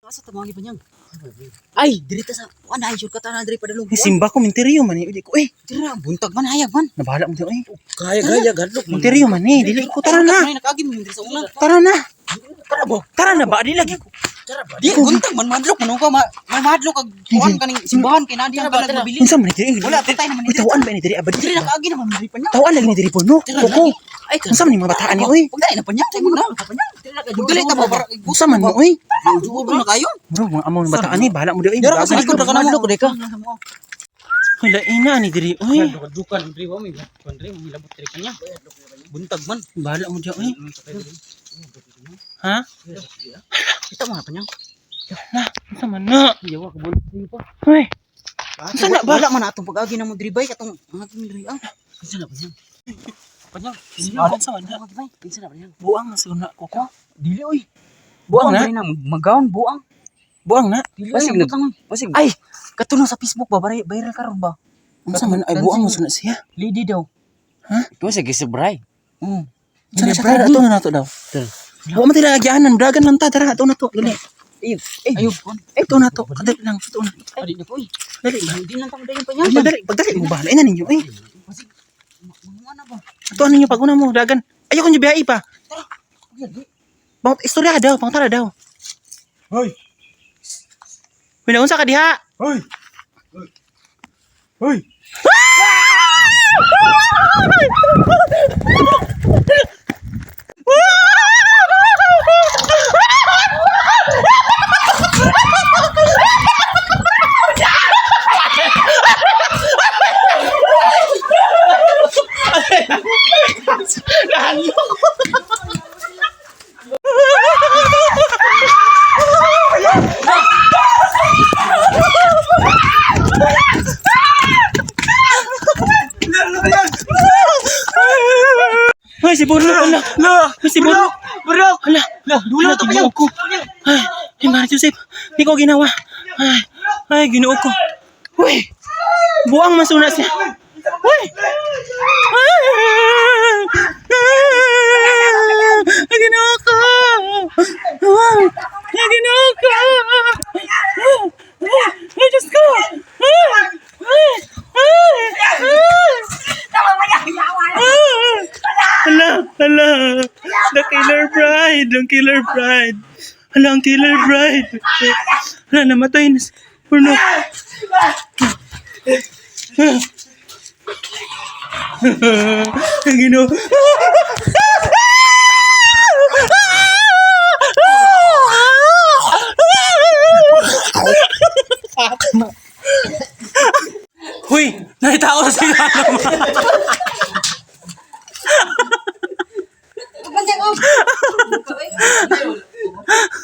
Asa ta mga gipanyang? Ay, diri ta sa kuan ay sure ka ta na diri padulong. Eh, simba ko minteryo man eh. Di ko eh. Diri na buntag man hayag man. Nabahala mo diyo eh. Kaya gaya gadlok. Minteryo man eh. Dili ko, tara na. Ay, nakaagi mo diri sa una. Tara na. Tara ba? Tara na ba? Di lagi ko. Tara ba? Di buntag man madlok man ko ma madlok ag kuan kaning simbahan kay na diyan ka nagmabili. Unsa man diri? Wala patay naman Uy, diri. tawaan ba ni diri? Aba Diri diri. nakaagi naman diri panyang. Tawaan lagi ni diri po no. Koko. Ay, Unsa man ni mga bataan ni oy? Pagdali na panyang mo na. Dili ta ba para Unsa man mo oy? Gutom na kayo. Bro, mga amaw ng bataan ni, bahala mo diyo oy. Dira ka sa likod ra ka na mo. Madlok di ka. Wala ina ni diri oy. Dukan diri wa mi. Kuan diri mi labot diri kanya. Buntag man. Bahala mo diyo oy. Ha? Kita mga panyang. Na, unsa man na? Yawa ka bulat pa. Hoy. Unsa na ba? Wala man atong pag-agi na mo diri bay katong mga diri ah. Kinsa na panyang? Panyang. Unsa man na? Kinsa na panyang? Buang na siguro na koko. Dili oy. Buang na? Dili na magaon buang. Buang na. Dili Basig oy, nag- ang Basig. Ay, katuno sa Facebook ba viral karon ba? Unsa man ay buang mo na siya. Lady daw. Ito sa gisubray. Unsa na siya tara ato na nato daw. Tara. Wa man tila agyanan, dagan lang ta tara ato na to. Dali. Ay, ayun kon. Ato na to. Kadali lang ato na. Ay, di na ko oy. Dali ba? Di lang tamo dayon panyang. Pagdali, pagdali mo ba? Ina ninyo eh. Basig mga na ba? Ato ninyo pag una mo dagan. Ayoko niyo biyai pa. Bang istorya daw, pangtara daw. Hoy. Wala unsa ka diha? Hoy. Hoy. Hoy, si Burlok ala. La. Hoy, si Burlok. Burok. Ala, La, dulo ala, to Ginoo ko. Ay, ay, Mara Joseph, di ko ginawa. Ay, ay, Ginoo ko. Uy, buang masuna siya. Uy! Ay, ay, Ginoo ko. Ay, Ginoo ko. Ay, Diyos ko. Ay, ay, ay, ay. Hala, hala. The killer bride, ang killer bride. Hala, ang killer bride. Hala, namatay na si Bruno. Ang Ginoo. Huy, nakita ko sa sinala mo. Panyang oh.